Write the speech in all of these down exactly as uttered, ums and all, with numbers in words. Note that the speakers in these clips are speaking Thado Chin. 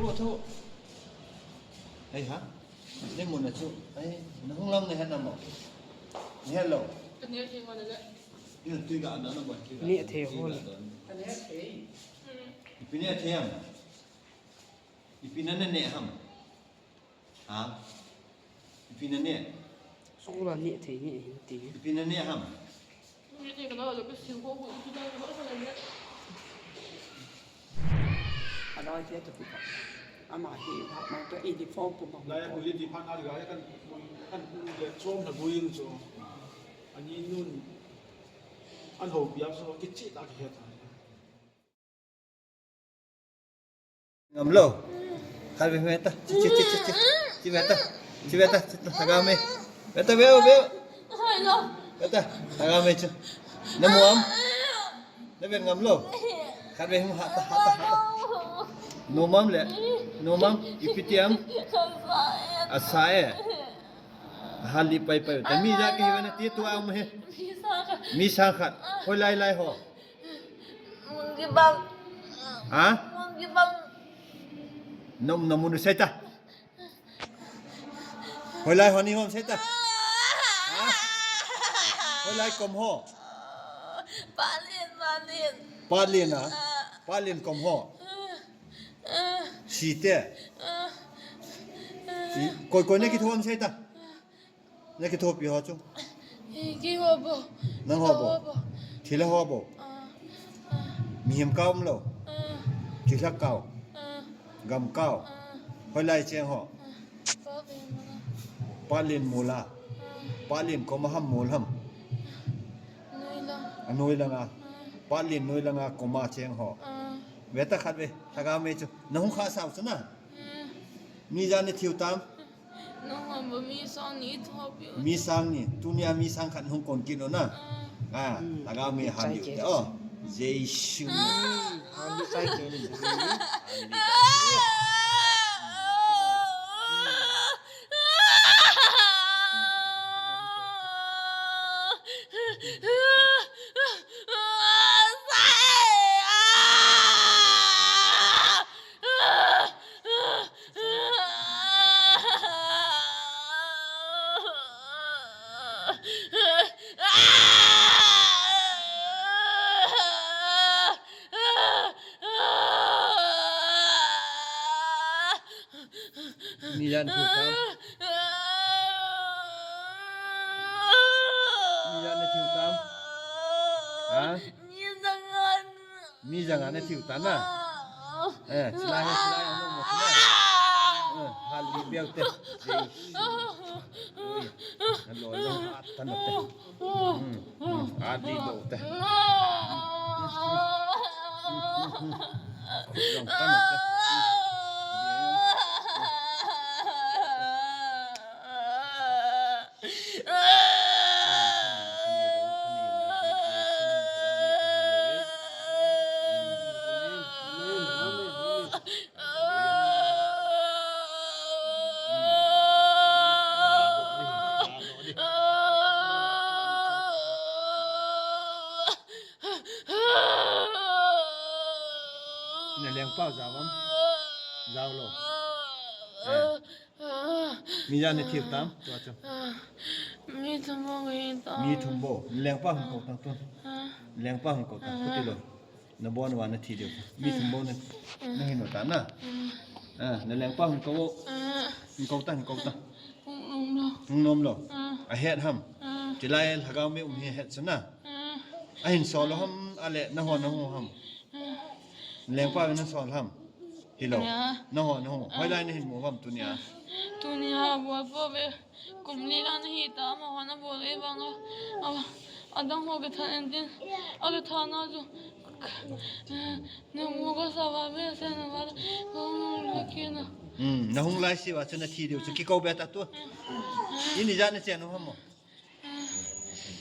Tho, tho. Hei ha. Nei muna chu. Hei, nahung lang nahet namo? Nahet lou. Ina tui ga na na ba ki ga. Neh thei ho le. Ipi neh thei ham? Ipi nana neh ham? Ha? Ipi nane? Sukula neh thei nge hin ti. Ipi nane ham? Neh thei kana lo pe sil ko ko ipi nane ko sa nane. Aloi tia to pika. Ama hi ha ma to eighty four pu ma. Lai ko li ti phan a ga kan kan le chom na buin so. Ani nun an ho piap so kichi ta ki het. Ngam lou. Khat ve ve ta. Chi, chi, chi, chi, chi. Chi ve ta. Chi ve ta. Chi ta, lhagao mei. Ve ta, ve, ve. Hai lo. Ve ta. Lhagao mei chu. Na mu am? Na ve ngam lou. Khat ve hung ha ta, ha ta, ha ta. Nom am le. Nom am. Ipi ti am? Asa e. Hal li pai pai. Ta mi ja ki ve na ti tu am he. Mi sang khat. Hoilai lai ho. Mun kibang. Ha? Mun kibang. Nom, nom mun sei ta. Hoilai ho ni hom sei ta. Ha? Hoilai kom ho. Palin, palin. Palin a. Palin kom ho. Site. Koi, koi ne kithom sei ta. Na kithopi ho chu. Keiho bou. Nangho bou. Thilha ho bou. Ah, ah. Mihem kau umlou. Ah. Thilha kau. Ah. Gam kau. Ah. Hoilai cheng ho. Ah. Patlin mola. Ah. Patlin koma ham mol ham. Noilang. A noilang a. Ah. Patlin noilang a koma cheng ho. Ah. Ve ta khat ve. Lhagao mei chu. Nahung kha sao chu na. Ah. Mi ja ni thiu tam. Nangho bou mi sang ni thopi u. Mi sang ni, tunia mi sang khat hung kon kit u na. Ah. Ah, lhagao mei han diu te o. Jesu. Ah. Han diu chai ke ni. Mi jan thiu tam. Mi jan thiu tam. Ha? Mi janga na thiu ta na. Eh, chilai he, chilai he, no mo na. Eh, hal li beu te. Ui, na lo jong at ta na te. Hmm, hmm, at li do te. Jong ta na te. Na lengpa jao am? Jao lou. Eh. Mi jan na thiu tam, tua chu. Mi thum bou hi ta. Mi thum bou. Lengpa hung kou tang tun. Lengpa hung kou tang. Khuti lou. Na bon uva na thi diu. Mi thum bou na. Na hin u ta na. Ah, na lengpa hung kou. Hung kou ta, hung kou ta. Hung nom lou. Hung nom lou. A het ham. Chilai lhagao mei um hi het chu na. A hin sol lou ham, ale na ho na ho ham. Lengpa ve na sol ham. Hilou. Nia. Na ho, na ho. Hoilai na hin mu ham tunia. Tunia bol po ve. Kum li la na hi ta, ama ho na bol e vang a. A, adang ho ke than en tin. A ke than na chu. Na mu ko sa va ve se na va. Ko na ke na. Hmm, na hung lai si va chu na thi diu chu ki ko be ta tu. Ini ja na chen u ham mo.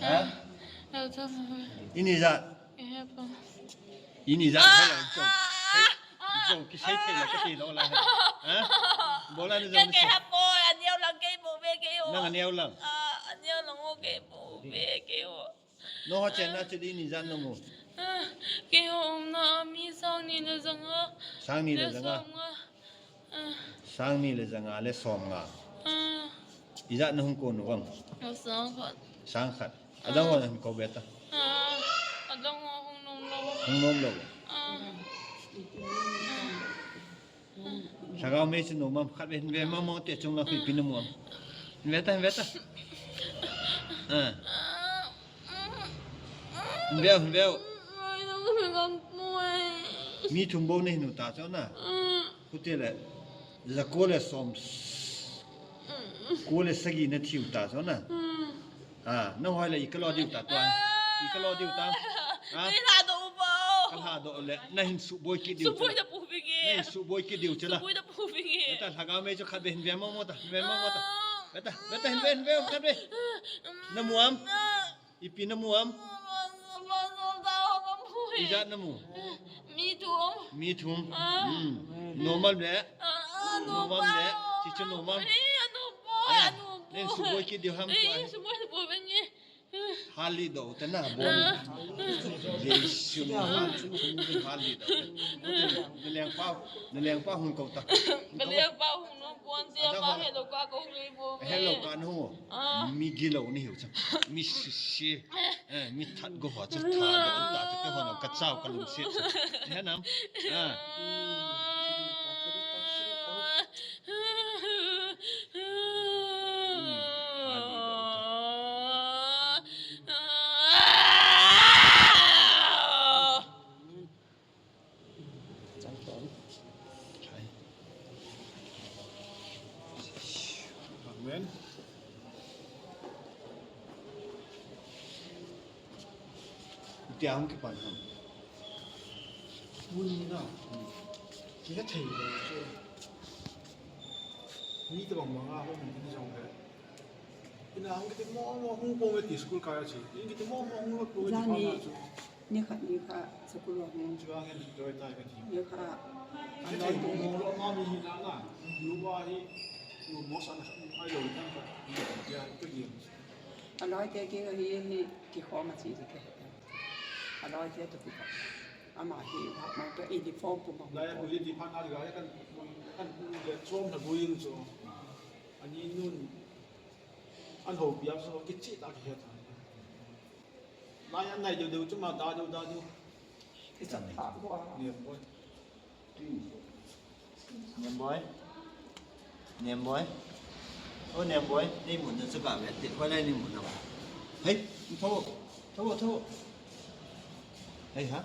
Ha? Ini ijat. Ini ijat. Hai, jong. Jong kisei thei la kati lou la. Ha? Bola ni jong. Ke ha po, aneo lang ke mo ve ke o. Nang aneo lang. Ah, aneo lang o ke mo ve ke o. No ho chen na chu ini ijat no mo. Ke ho um na mi sang ni na janga. Sang ni na janga. Sang ni le ja nga le som nga. Ah. Ijat na hung kon u vang. Sang khat. Sang khat. Adang ho na hung ko be ta. Ah. Adang ho hung nom lou. Hung nom lou. Ah. Lhagao mei chu nom am, khat ve hin ve mong mong te chung la khu ipi na mu am. Hin ve ta, hin ve ta. Ah. Hin ve u, hin ve u. Mi thum bou na hin u ta chu na. Khu te le. Ja ko le som. Ko le sagi na thi u ta chu na. Ah, nang hoi le i ka lo diu ta tua. I ka lo diu ta. Ah. Ni la do u bo. Ka la do le. Na hin suboi kit diu. Suboi da pu vinge. Na hin suboi kit diu chela. Suboi da pu vinge. Beta lhagao mei chu khat ve hin ve mong mong ta. Hin ve mong mong ta. Beta, beta hin ve, hin ve khat ve. Na mu am. Ipi na mu am. Ijat na mu. Mi thum. Mi thum. Ah. Hmm. Normal le. Ah, normal le. Chichu normal. Eh, normal. Ah. Normal. Nen suboi kit diu ham tua. Eh, suboi, suboi vinge. Hali do te na bo. Ah. Jesu ni hali do. Naleng pa, naleng pa hung ko ta. Naleng pa hung nom pon te pa hello ka ko le bo. Hello ka no. Ah. Mi gilo ni hiu cha. Mi sisi. Eh, mi that go ho cha tha do ta cha ka ho no ka chao ka lungset cha. He nam. Ah. Amen. Tia hung kipan ham. Mun ni na. Kina thei lo chu. Ni tabang bang a hung ni jong le. Ina hung kiti mo mo hung pong e ti school kai a chi. Ni kiti mo mo hung lo pong e ti pa na chu. Ni khat ni khat school a hung. Chu a ngen doi tai ka ti. Ni khat. Ani tai mo mo lo ma mi hi na na. Lu wa hi. Lu mo sa na khat ni ai lo tan ka. Ya ka di. Aloi te ki hi hi ki khom a chi ki. Aloi te to ki. Ama hi ha ma ka uniform pu ma. Lai a pu hi ti phan a ga kan kan pu le chom na bu yin chu. Ani nun. An ho piak so ki chi ta ki he ta. Lai an nai deu deu chu ma da deu da deu. Ki cha ta ko. Ni boy. Nem boy. Nem boy. O nem boy, nei mun na chu ka ve te, hoi lai nei mun na. Hei, tho, tho, tho. Hei ha.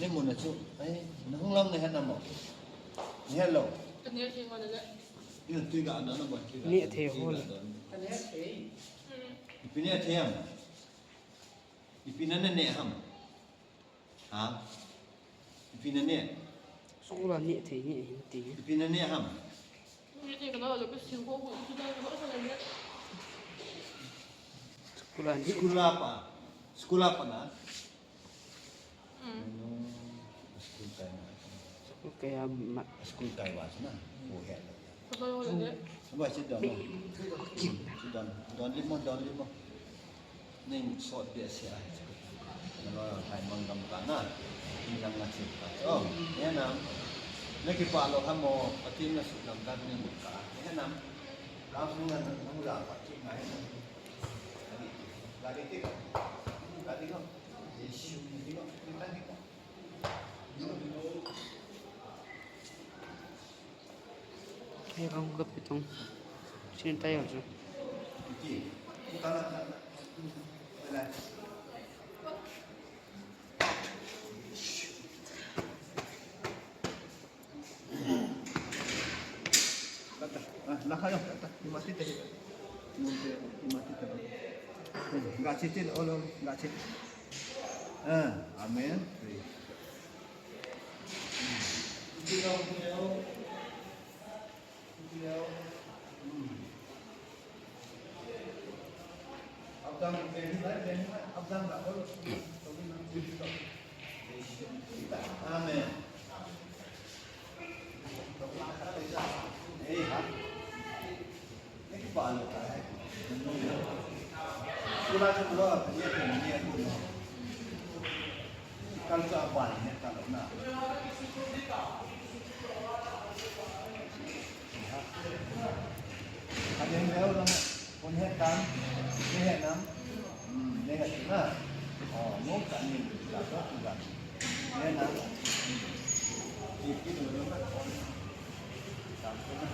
Nei mun na chu, hei, na hung lam nei ha na mo. Hello. Ka ne thei mo le. Ni tui ga na na mo. Ne thei ho le. Ka ne thei. Ipi ne thei ham. Ipi na ne ne ham. Ha? Ipi na ne? School a ne thei ne hin ti. Ipi na ne ham? School a ne. School a pa. School a pa na. Mm. School kai na. School kai a ma. School kai wa na. Ko he. Aba, sit down, no. Sit down. Down lim mo, down lim mo. Nei sot behseh ahi. Nalo hai mang gam ka na. Ni lang na chim ka. Oh, ya na. Na kipah lou ham mo, Pathen na sut lam ka ni mo ka. Ya na. Ka sung na na mu la pa chim na ya na. Gari te ka. Gari ko. Yesu ni ko. Ni ka ni ko. Hei, kang ka pitong. Sini tayo jo. Kata, ah, lakha yo, kata. Imati te. Imati te. Gachi te, olo, gachi. Ah, amen. Amen. Tam, ni he nam. Hmm, ni he na. Oh, mo ka ni la ka ku ga. Ni he na. Hmm. Ki ki no no ka ko. Tam ko na.